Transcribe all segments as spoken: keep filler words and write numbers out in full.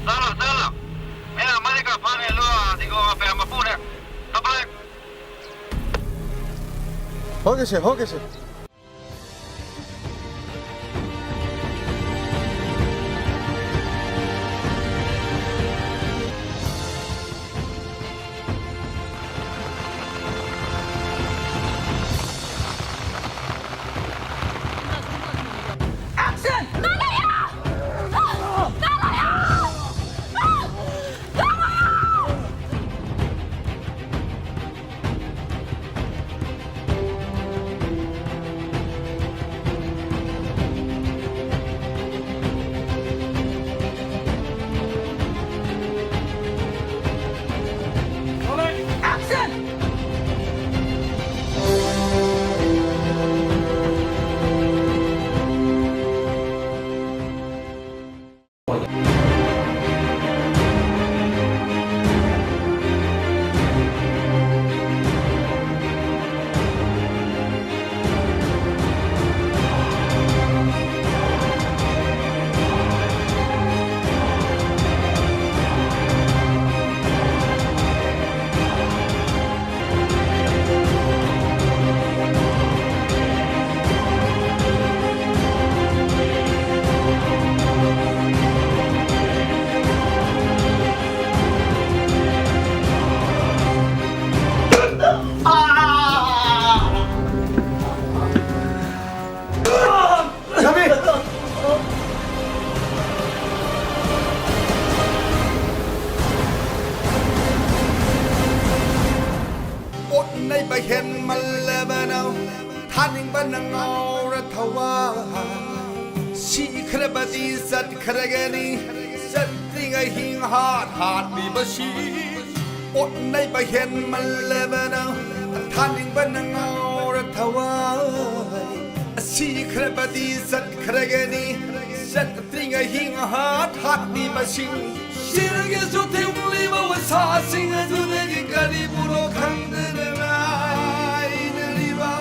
ꯆꯠꯂꯣ, ꯆꯠꯂꯣ꯫ ꯑꯩꯅ ꯑꯃꯗꯤ ꯀꯥ ꯐꯥꯅꯤ, ꯑꯗꯣ ꯗꯤꯒꯣ ꯃꯥꯐꯤꯌꯥ ꯃꯄꯨꯅꯦ꯫ ꯊꯝꯃꯦ꯫ ꯍꯣꯀꯦ ꯁꯦ, ꯍꯣꯀꯦ ꯁꯦ꯫ ꯊꯥꯅꯤꯡꯕꯅ ꯉꯥꯎꯔ ꯊꯋꯥꯏ ꯁꯤꯈ꯭ꯔꯕꯗꯤ ꯆꯠꯈ꯭ꯔꯒꯅꯤ꯫ ꯆꯠꯇ꯭ꯔꯤꯉꯩ ꯍꯤꯡ ꯍꯥꯠ ꯍꯥꯠꯂꯤꯕꯁꯤ ꯑꯣꯠꯅꯩꯕ ꯍꯦꯟꯃꯜꯂꯕꯅ ꯊꯥꯅꯤꯡꯕꯅ ꯉꯥꯎꯔ ꯊꯋꯥꯏ ꯁꯤꯈ꯭ꯔꯕꯗꯤ ꯆꯠꯈ꯭ꯔꯒꯅꯤ꯫ ꯆꯠꯇ꯭ꯔꯤꯉꯩ ꯍꯤꯡ ꯍꯥꯠ ꯍꯥꯠꯂꯤꯕꯁꯤꯡ ꯁꯤꯔꯒꯁꯨ ꯊꯤꯡꯂꯤꯕ ꯋꯥꯁꯥꯁꯤꯡ ꯑꯗꯨꯗꯒꯤ ꯀꯔꯤꯕꯨꯅꯣ ꯈꯪꯗꯅ ꯉꯥꯏꯅꯔꯤꯕ꯫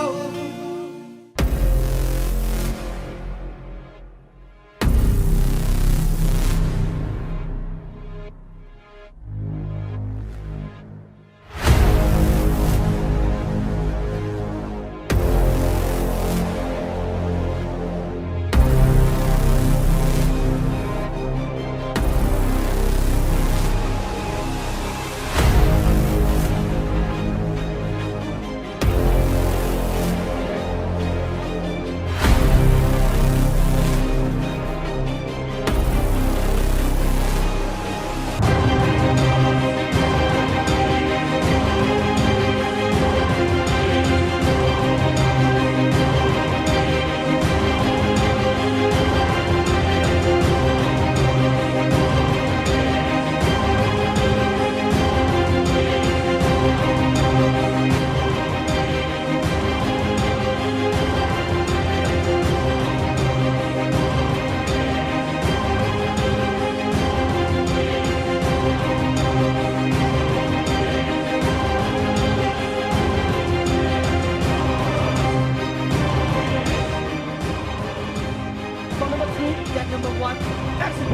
Number three, deck number one, action!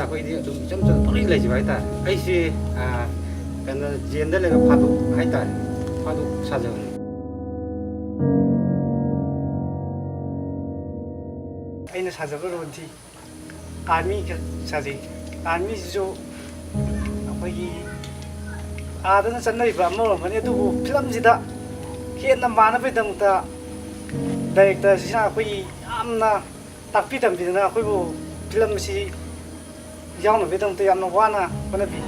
ꯑꯩꯈꯣꯏꯗꯤ ꯑꯗꯨꯝ ꯏꯆꯝ ꯆꯝꯅ ꯄꯪꯂꯩ ꯂꯩꯖꯕ ꯍꯥꯏꯇꯥꯔꯦ꯫ ꯑꯩꯁꯦ, ꯑ, ꯀꯩꯅꯣ, ꯖꯦꯜꯗ ꯂꯩꯕ ꯐꯥꯗꯣꯛ ꯍꯥꯏꯇꯥꯔꯦ, ꯐꯥꯗꯣꯛ ꯁꯥꯖꯕꯅꯤ꯫ ꯑꯩꯅ ꯁꯥꯖꯕ ꯔꯣꯜꯗꯤ ꯑꯥꯔꯃꯤ ꯈꯛ ꯁꯥꯖꯩ꯫ ꯑꯥꯔꯃꯤꯁꯤꯁꯨ ꯑꯩꯈꯣꯏꯒꯤ ꯑꯥꯗꯅ ꯆꯠꯅꯔꯤꯕ ꯑꯃ ꯑꯣꯏꯔꯝꯒꯅꯤ, ꯑꯗꯨꯕꯨ ꯐꯤꯂꯝꯁꯤꯗ ꯍꯦꯟꯅ ꯃꯥꯟꯅꯕꯒꯤꯗꯃꯛꯇ ꯗꯥꯏꯔꯦꯛꯇꯔꯁꯤꯅ ꯑꯩꯈꯣꯏꯒꯤ ꯌꯥꯝꯅ ꯇꯥꯛꯄꯤ ꯇꯝꯕꯤꯗꯅ ꯑꯩꯈꯣꯏꯕꯨ ꯐꯤꯂꯝ ꯑꯁꯤ ꯌꯥꯎꯅꯕꯒꯤꯗꯃꯛꯇ ꯌꯥꯝꯅ ꯋꯥꯅ ꯍꯣꯠꯅꯕꯤ꯫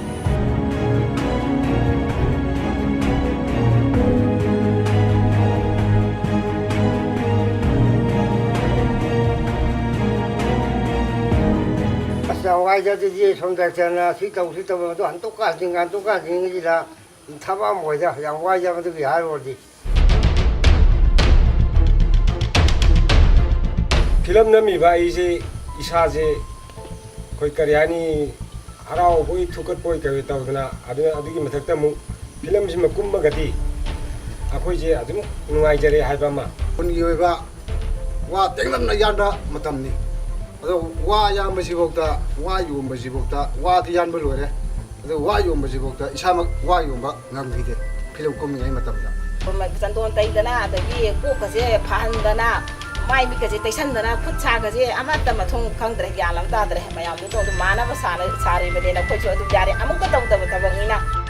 ꯑꯁ, ꯌꯥꯝ ꯋꯥꯏꯗ ꯑꯗꯨꯗꯤ, ꯁꯣꯝ ꯗꯥꯏꯔꯦꯛꯇꯔꯅ ꯁꯤ ꯇꯧ, ꯁꯤ ꯇꯧ, ꯑꯗꯨ ꯍꯟꯇꯣꯛꯀ ꯍꯟꯖꯤꯟꯒ, ꯍꯟꯇꯣꯛꯀ ꯍꯟꯖꯤꯟꯒꯁꯤꯗ ꯊꯕꯛ ꯑꯃ ꯑꯣꯏꯗ, ꯌꯥꯝ ꯋꯥꯏꯗ ꯃꯗꯨꯒꯤ ꯍꯥꯏꯔꯨꯔꯗꯤ꯫ ꯐꯤꯂꯝ ꯅꯝꯃꯤꯕ ꯑꯩꯁꯦ ꯏꯁꯥꯁꯦ ꯑꯩꯈꯣꯏ ꯀꯔꯤ ꯍꯥꯏꯅꯤ, ꯍꯔꯥꯎꯕꯣꯏ ꯊꯨꯀꯠꯄꯣꯏ ꯀꯔꯤ ꯇꯧꯗꯅ, ꯑꯗꯨ, ꯑꯗꯨꯒꯤ ꯃꯊꯛꯇ ꯑꯃꯨꯛ ꯐꯤꯂꯝꯁꯤꯃ ꯀꯨꯝꯃꯒꯗꯤ ꯑꯩꯈꯣꯏꯁꯦ ꯑꯗꯨꯝ ꯅꯨꯡꯉꯥꯏꯖꯔꯦ ꯍꯥꯏꯕ ꯑꯃ꯫ ꯈꯨꯟꯒꯤ ꯑꯣꯏꯕ ꯋꯥ ꯇꯦꯛꯅꯝꯅ ꯌꯥꯟꯕ ꯃꯇꯝꯅꯤ꯫ ꯑꯗꯣ ꯋꯥ ꯌꯥꯟꯕꯁꯤꯐꯥꯎꯗ, ꯋꯥ ꯌꯣꯟꯕꯁꯤꯐꯥꯎꯗ, ꯋꯥꯗꯤ ꯌꯥꯟꯕ ꯂꯣꯏꯔꯦ, ꯑꯗꯣ ꯋꯥ ꯌꯣꯟꯕꯁꯤꯐꯥꯎꯗ ꯏꯁꯥꯃꯛ ꯋꯥ ꯌꯣꯟꯕ ꯉꯝꯈꯤꯗꯦ ꯐꯤꯂꯝ ꯀꯨꯝꯃꯤꯉꯩ ꯃꯇꯝꯗ꯫ ꯆꯟꯗꯣꯟ ꯇꯩꯗꯅ, ꯑꯗꯒꯤ ꯀꯣꯛꯀꯁꯦ ꯐꯍꯟꯗꯅ, ꯃꯥꯏ ꯃꯤꯠꯀꯁꯦ ꯇꯩꯁꯟꯗꯅ, ꯈꯨꯠ ꯁꯥꯒꯁꯦ ꯑꯃꯠꯇ ꯃꯊꯣꯡ ꯈꯪꯗ꯭ꯔꯦ, ꯒ꯭ꯌꯥꯟ ꯑꯃ ꯇꯥꯗ꯭ꯔꯦ꯫ ꯃꯌꯥꯝꯗꯨ ꯇꯧꯗ ꯃꯥꯟꯅꯕ ꯁꯥꯅ-, ꯁꯥꯔꯤꯕꯅꯤꯅ ꯑꯩꯈꯣꯏꯁꯨ ꯑꯗꯨꯝ ꯌꯥꯔꯦ, ꯑꯃꯨꯛꯇ ꯇꯧꯗꯕ ꯊꯕꯛꯅꯤꯅ꯫